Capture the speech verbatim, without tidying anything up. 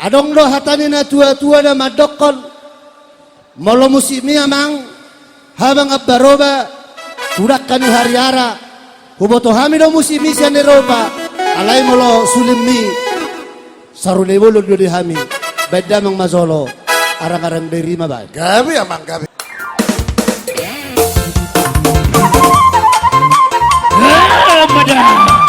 Adong do hata ni na tua-tua na mandokkon, molo musikmi amang, habang ambaroba, tu dangka ni hariara, huboto hami do musikmi sian Eropa, alai molo sulimmi, sarune bolon do di hami, baen damang ma jolo, arang-arang dairi ma baen. Gabe amang, gabe. Eh, mada.